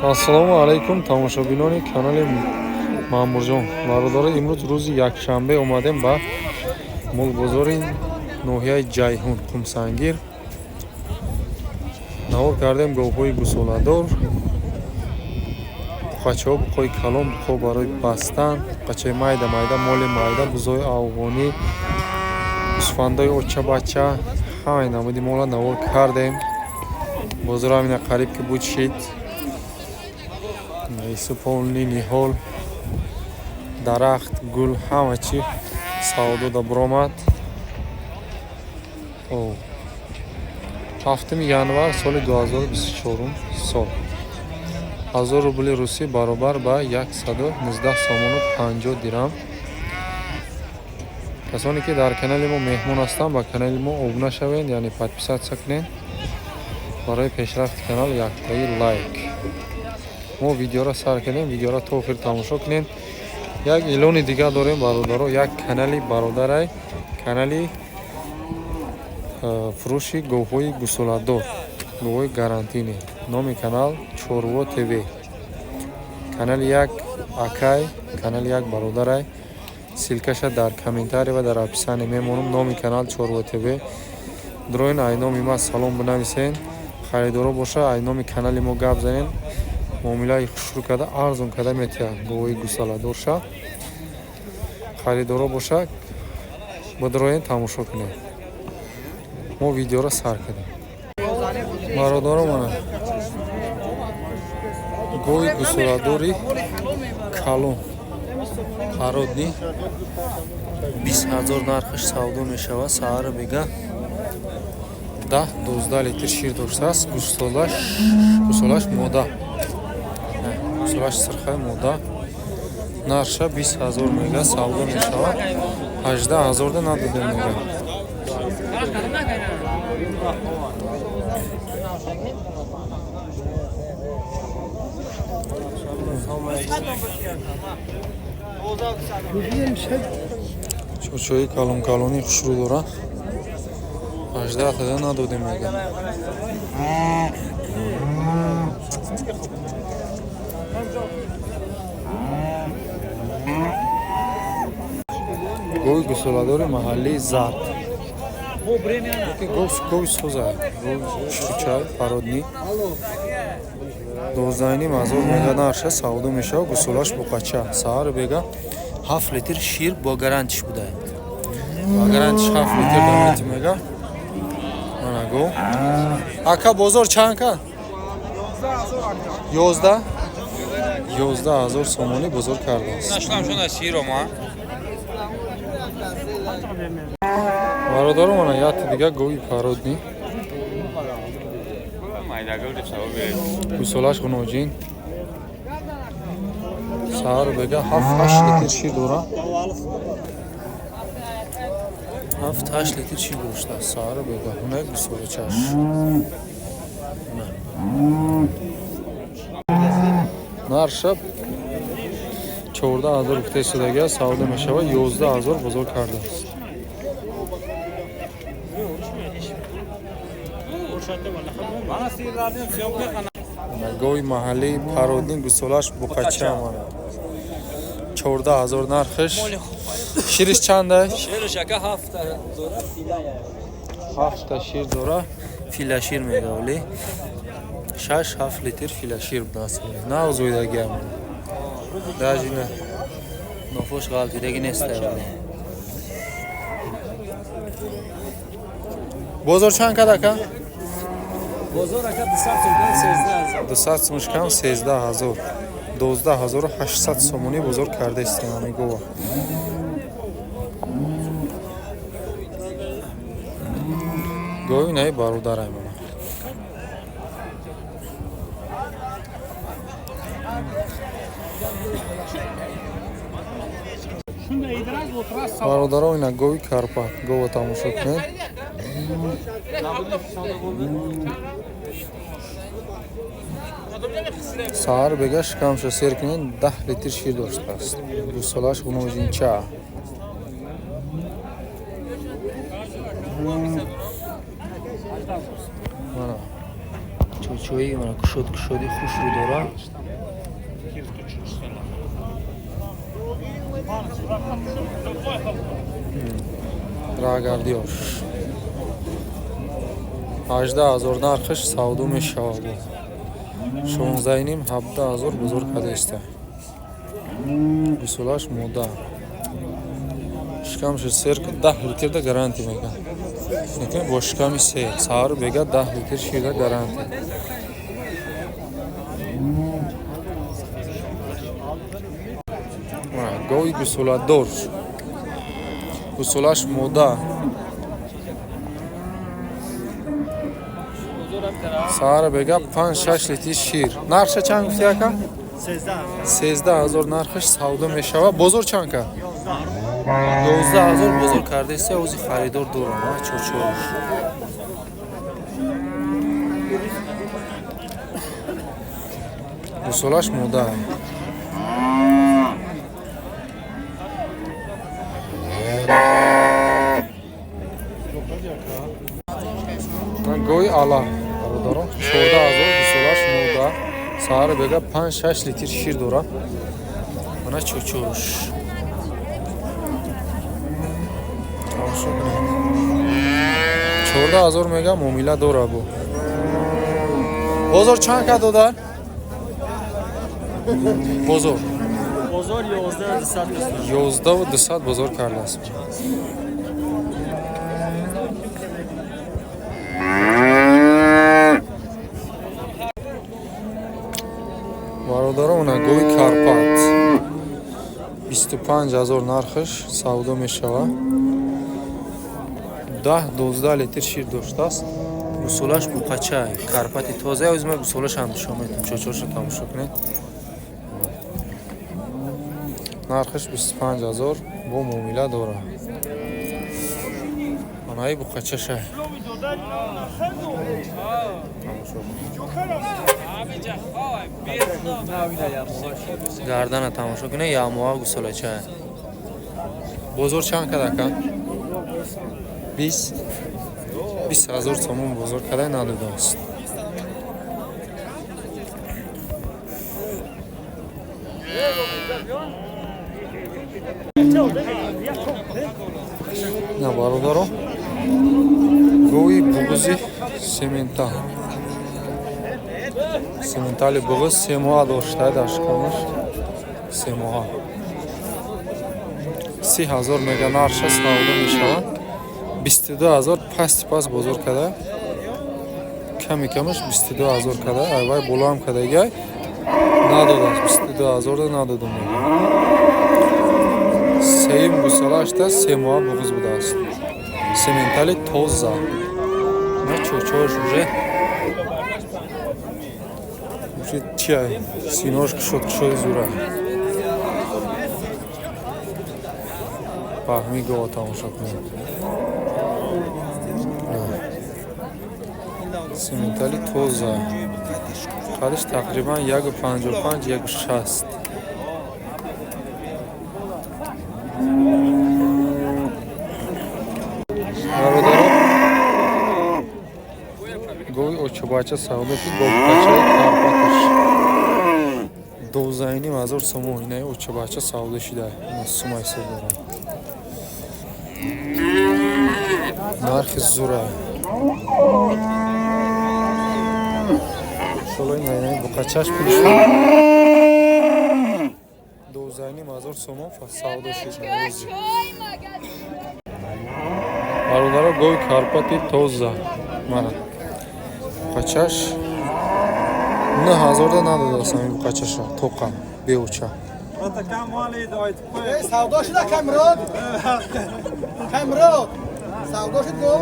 Ассалому алайкум, тамошобинони канали Маъмурҷон. Бародаро, имрӯз рӯзи якшанбе омадем ба молбозори ноҳияи Ҷайҳун, Қумсангир. Навор кардем говҳои гусоладор, буқачаҳо, буқои калон, буқо барои бастан, буқачаи майда майда, моли майда, бузои афғонӣ, гӯсфандои оча-бача, ҳамаи намуди мола навор кардем. Бозор ҳамина қариб ки буд шид. Исуполни ниҳол, дарахт, гул, ҳама чӣ савдода буромад. 7 январ соли 2024 сол. 1000 рубли русӣ баробар ба 119 сомону 50 дирам. Касоне ки дар канали мо меҳмон ҳастанд, ба канали мо обуна шавед, яъне подписаться кунед. Барои пешрафти канал яктаи лайк. Мо видеоро сар кардем, видеоро то охир тамошо кунед. Як эълони дигар дорем, бародаро, як канали бародарай, канали фурӯши говҳои гусоладор, говҳои гарантинӣ. Номи канал Чорво ТВ. Канали як акай, канали як бародарай. Ссылкаша дар комментарий ва дар описание мемонам. Номи канал Чорво ТВ. Дроин ай номи ма салом бинависен. Харидоро боша, ай номи канали мо гап занен. Муомилаи хушрӯ карда, арзон карда метиҳад говҳои гусоладорша. Харидоро боша, бидроен тамошо кунед. Мо видеоро сар кардем. Бародаро, мана гови гусоладори калон, породный, 20 ҳазор нархаш савдо мешавад. Саҳара бега 10-12 литр шир доштааст. Гусолаш мода, гусолаш сирхаи мода. Нархша 20 ҳазор мега савдо мешавад. 18 ҳазорда надодем мега. Чӯчои калон-калони хушрӯ дорад. 18 тада надодем мега. Гови гусоладори маҳаллии зард. Гови соза, гови чӯчай породный. 12,5 ҳазор мега нарша савдо мешавад. Гусолаш буқача. Саҳар бега 7 литр шир бо гарантиш будае. Бо гарантиш 7 литр дамети мега. Мана гов. Ака, бозор чанд кад? 11? 11 ҳазор сомонӣ бозор кардааст. Бародаро, мана яти дига гови породный. Гусолаш ғуноҷин. Саҳар бега 7-8 литр шир дорад. 7-8 литр шир доштааст. Саҳар бега ҳунак гусолачаш. Нарша 14 ҳазор гуфта истодагиаст, савдо мешавад, 11 ҳазор бозор кардааст. Гови маҳаллии породный, гусолаш буқача, мана 14 ҳазор нархаш. Шириш чанда? Шириш ака ҳафта дора. Ҳафта шир дора, филашир мега, вале 6-7 литр филашир будааст. Нав зоидагиам. Даже на нофош ғалтидаги нест. Бозор чанд кад, ака? Бозор ака 200 сомон 13 ҳазор. 200 сомон кам 13 ҳазор. 12,800 сомонӣ бозор карда истем ҳамин гова. Гови наи бародарай мана. Бародаро, ина гови Карпат, гова тамошо кунед. Саҳар бега шикамша сер кунед, 10 литр шир доштааст. Гусолаш ғуноҷинча. Мана чӯчо Чочои мана кушод кушоди хушрӯ дора. Рагардиёш 18 000 нархаш, савдо мешавад. 16,5, 17 000 бузург кадаиста. Гусолаш мода. Шикамши сер, 10 литрда гарантия мекунад. Лекин бо шиками сер саҳару бега 10 литр ширда гарантия. Гови гусоладор, гусолаш мода. Саҳара бега 5-6 литр шир. Нархша чанд гуфти, ака? 13 000 нархаш, савдо мешавад. Бозор чанд кард? 12 000 бозор кардаиста, ози харидор дорам. Чорчош гусолаш мода. Гои ала, бародарон, 14 000, гусолаш мода. Саҳара бега 5-6 литр шир дора. Мана чочош, тамошо кунед. 14 000 мега, муомила дора. Бу бозор чанд ка додар, бозор? Бозор 11 200. 11 200 бозор кардааст. Бародарон, гови Карпат 25 000 нархаш, савдо мешавад. 10-12 литр шир доштааст. Гусолаш буқачай, Карпати тоза. Озма гусолашам нишон медиҳам. Чочоша тамошо кунед. Нархаш 25 000, бо муомила дорад. Анаи буқачаша тамошо кунед. Гардана тамошо кунед, ямоа гусолача. Бозор чанд кад, ака? 20 000 сомон бозор кадай, надодааст. На, бародаро, гови буғузи сементал, сементали буғуз, 3 моҳа дошта дар шикамаш, 3 моҳа. 30 000 мега нарша, савдо мешавад. 22 000 пасти паст бозор када, ками камаш 22 000 када. Айвай болоам кадагай, надодааст. 22 000-да надодум мега. Сеюм гусолаашта, 3 моҳа буғуз будааст, сементали тоза. На, чочош уже чия, синош кушод кушоди зура. Паҳми гова тамошо кунед. Сементали тоза, қадаш тақрибан 1,55, 1,60. Бародаро, гови очобача савдо ки говбачаи Карпаташ 12,5 ҳазор сомон. Инаи очобача савдо шида, сума ҳисоб дорам, нархи зура. Иншолло, инаи буқачаш пулиш 12,5 ҳазор сомон савдо шид. Бародаро, гови Карпати тоза, мана буқачаш, 9 ҳазорда надодааст ҳамин буқачаша, тоқа беуча. Савдо шуда, Камрод? Камрод, савдо шуд го?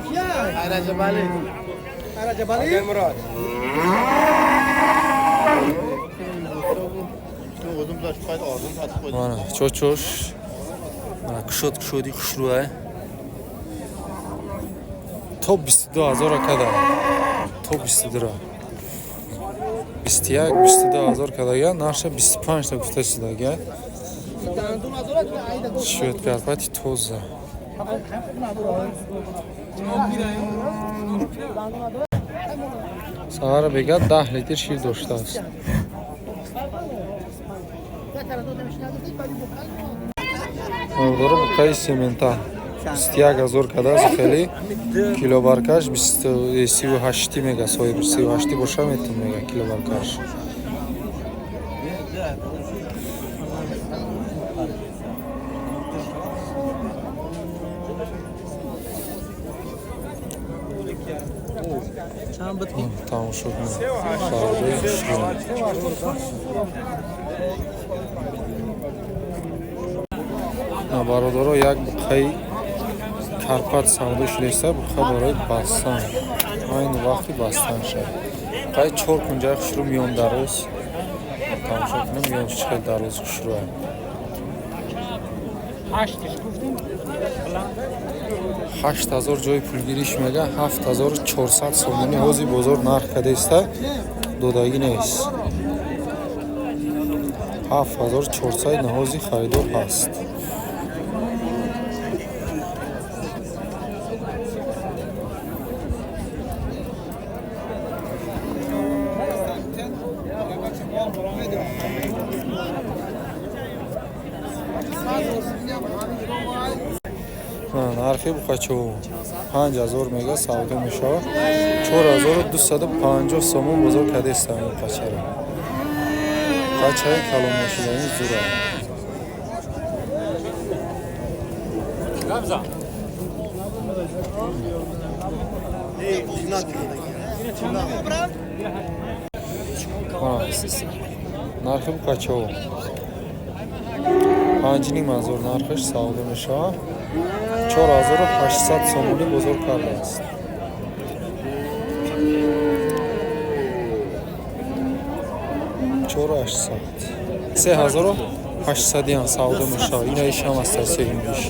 Кия? Раҷабали. Раҷабали. Мурод. Мана чочош, мана кушод кушоди хушрӯай. То 22 ҳазора када, то 22-ра, 21, 22 ҳазор кадага, нарша 25-та гуфта шудага. Шуд, Карпати тоза. Саҳар бега 10 литр шир доштааст. Мавдора буқаи семента 21 ҳазор кадааст, хеле килобаркаш 38 мега, соҳиб 38 боша метун мега килобаркаш. Тамошо кунед. Савдои хушрӯ. Бародаро, як буқаи Карпат савдо шудааст, буқа барои бастан. Айни вақти бастан шад. Буқаи чор кунҷаи хушрӯ, миён дароз. Тамошо кунем, миён чӣ хел дароз хушрӯ. 8000 ҷои пулгириш мега, 7400 сомонӣ ҳозир бозор нарх кардааста, додагӣ нест. 7400 наҳози харидор ҳаст. Нархи буқачо 5000 мега савдо мешавад. 4250 сомон бозор кардааст буқачаро. Буқачаи калонмошидаи зура. Нархи буқачо 5500 нархаш савдо мешавад. 4800 сомонӣ бозор кардааст. 4800. 3800 ям савдо мешавад. Ина иш ҳам аст севимиш.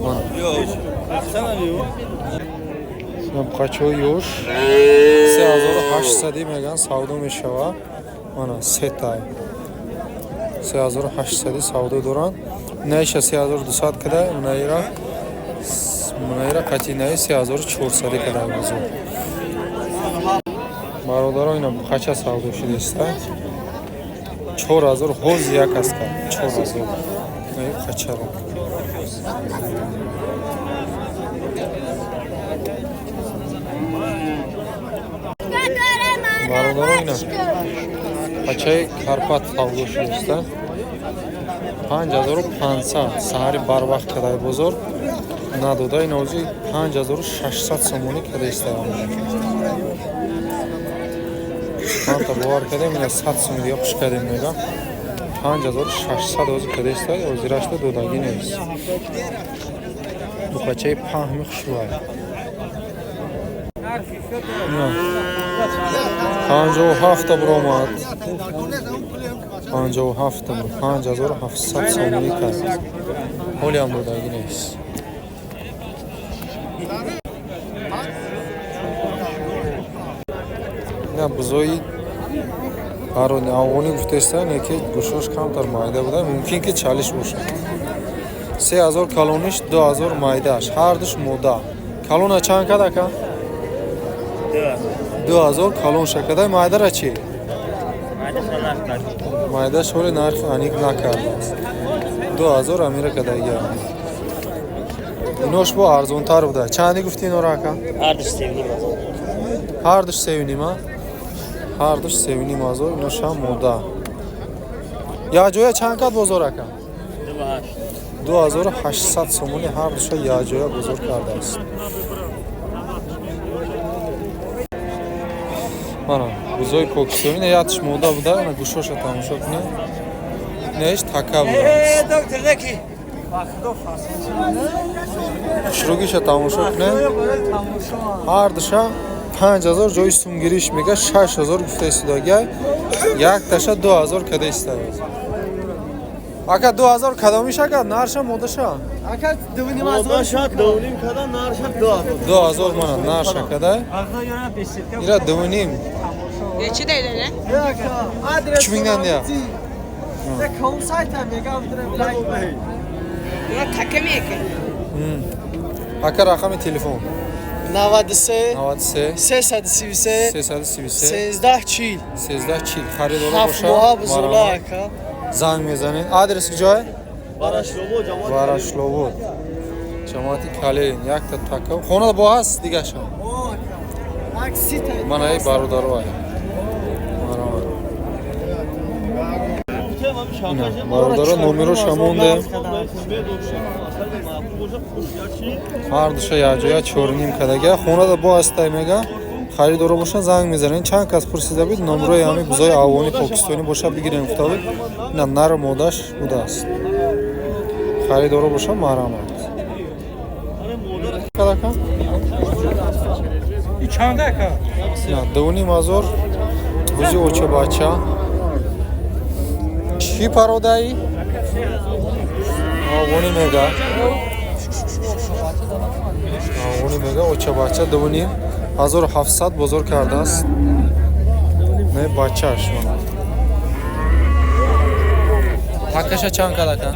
Мана. Буқачои ёш 3800 меган савдо мешавад. Мана сетай. 3800 савдо доранд. Наиша 3200 када, наира қати наи 3400 када бозор. Бародаро, ина буқача савдо шудааст. 4000 ҳоз як аст кард. 4000. Наи буқачаро. Бародаро, ина буқачаи Карпат савдо шудааст. 5500 саҳари барвақт кадай бозор надода, ин ҳозир 5600 сомонӣ када иста. Манта бовар кардем, ина 100 сомон дига хуш кардем мега. 5600 ҳозир када иста, ҳозирашда додагӣ нест. Буқачаи паҳми хушрӯай. 57 буромад. 57 5700 сомонӣ кард. Ҳолиам додагӣ нест. Ина бузои парони афғонӣ гуфтааста, не ки гӯшош камтар майда буда, мумкин ки чалиш бошад. 3000 калониш, 2000 майдааш, ҳардуш мода. Калона чанд кад ака? 2000 калонша кадай, майдара чӣ? Майдаш ҳоли нархи аниқ накардааст. 2000 амира кадайга. Инош бо арзонтар буда. Чанди гуфти инора ака? Ҳардуш 3,5. Ҳардуш 3,5. Ҳардуш 3,5 ҳазор, иношам мода. Якҷоя чанд кад бозор ака? 2800 сомонӣ ҳардуша якҷоя бозор кардааст. Мана бузои покистонӣ, ятш мода буда, ана гӯшоша тамошо кунед. Неиш така будааст. Хушрӯгиша тамошо кунед. Ҳардуша 5000 ҷои сумгириш мега, 6000 гуфта истодагиай, якташа 2000 када истодааст. Ака 2000 кадомиш ака? Нарша модаша? Ака 2,5 Модаша 2,5 када, нарша 2000. 2000 мана нарша када. Ира 2,5. Neçi deyirlər? Адрес. 3000-дан дия. Ком сайта мегам Ya takım yeke. Ака рақами телефон. 93 93 333 333 13 40 13 40 харидора ҳафт моҳа боша бузула марҳамат. ака. Занг мезанед. Адрес куҷое? Варашлово ҷамоат. Варашловод. Ҷамоати Калин. Якта така. Хона бо ҳаст дигаша. Ман ай бародаро ай. Марҳамат. Ина, бародаро номероша монде. Ҳар душа якҷоя чорним кадага. Хонада бо ҳастай мега. Харидоро бошанд занг мезанед. Чанд кас пурсида буд номерои ҳами бузои авони покистонӣ боша бигирем гуфта буд. Ина нару модаш будааст. Харидоро бошанд марҳамат. Кадака? Чанда ака? На, 2500 бузи оча бача. Чӣ пародаи? Авони мега. Авони мега оча бача 2500 бозор кардааст. Не бачааш мана. Такаша чанд кадака?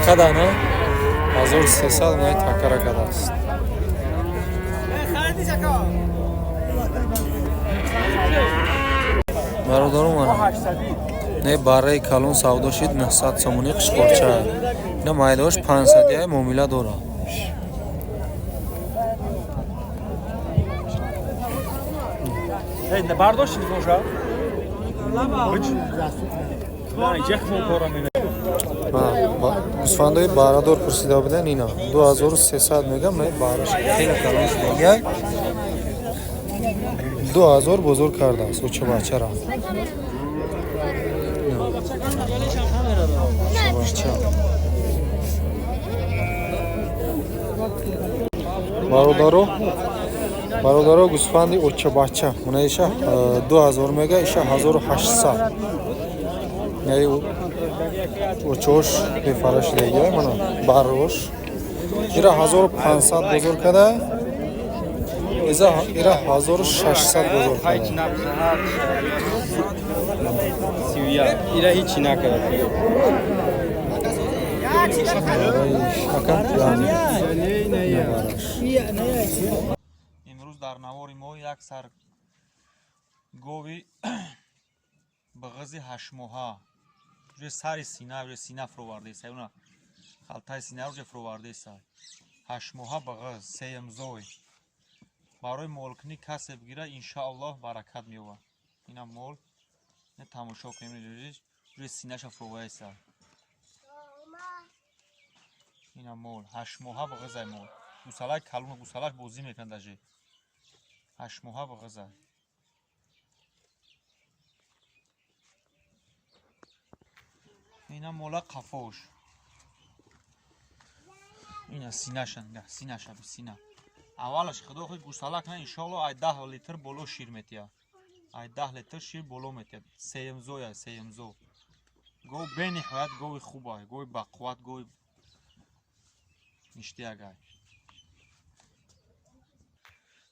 Када на? 1300 не такара кадааст. Бародарум мана. Не барраи калон савдо шид 900 сомонӣ қишқорча. Ина майдаош 500 яй муомила дора. Бардошт телефонша? Гӯсфандои баррадор пурсида буданд ина 2300 мегам не барраш хеле калон шуда. 2000 бозор кардааст оча бачара. Бача. Бародаро, бародаро гӯсфанди оча бача. Мана иша 2000 мега, иша 1800. Яъне очош бефара шудагия, мана баррош. Ира 1500 бозор када. Иза ира 1600 бозор када. Ира ҳичи накард. Имрӯз дар навори мо як сар гови бағизи ҳаштмоҳа уже сари сина уже сина фуровардеса, уна халтаи сина уже фуровардеса. Ҳаштмоҳа бағиз сеюмзой барои молкунӣ касе бигира иншааллоҳ баракат меёбад. Ина мол не тамошо кунем, уже синаша фуровардеса. Ина мол ҳаштмоҳа бағизай мол гусалаи калон гусалаш бозӣ мекунад даже ҳаштмоҳа бағизай. Ина мола қафош. Ина синаша, синаша сина. Аввалаш худо хоҳад гусала кунад иншоаллоҳ ай 10 литр боло шир метиҳад. Ай 10 литр шир боло метиҳад. Сеюмзоя, сеюмзо. Гов бениҳоят гови хубай, гови бақувват, гови ништиягай.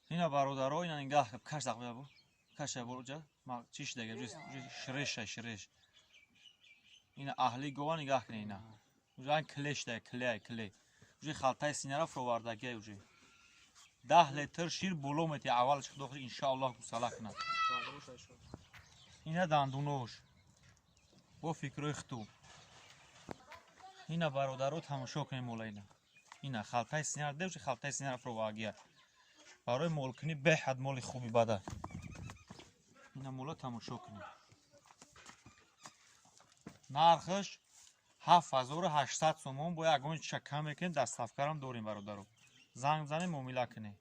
Ина бародаро, ина нигаҳ каш дақ бу. Каша буҷа, ма чӣ шидаги, шреша, шреш. Ина аҳли гова нигаҳ кунед ина. Уже ан кле шида, кле, кле. Уже халтаи синара фуровардагия уже. 10 литр шир боло метиҳад аввалаш худо хоҳад иншааллоҳ гусала кунад. Ина дандунош. Бо фикрҳои хуту. Ина бародаро тамошо кунед мола ина. Ина халтаи синара девши халтаи синара фуровардагия. Барои молкунӣ беҳад моли хуби бада. Ина мола тамошо кунед. Нархаш 7800 сомон бо ягон чиша кам мекунем, дастафкарам дорем бародаро. Занг занем, муомила кунем.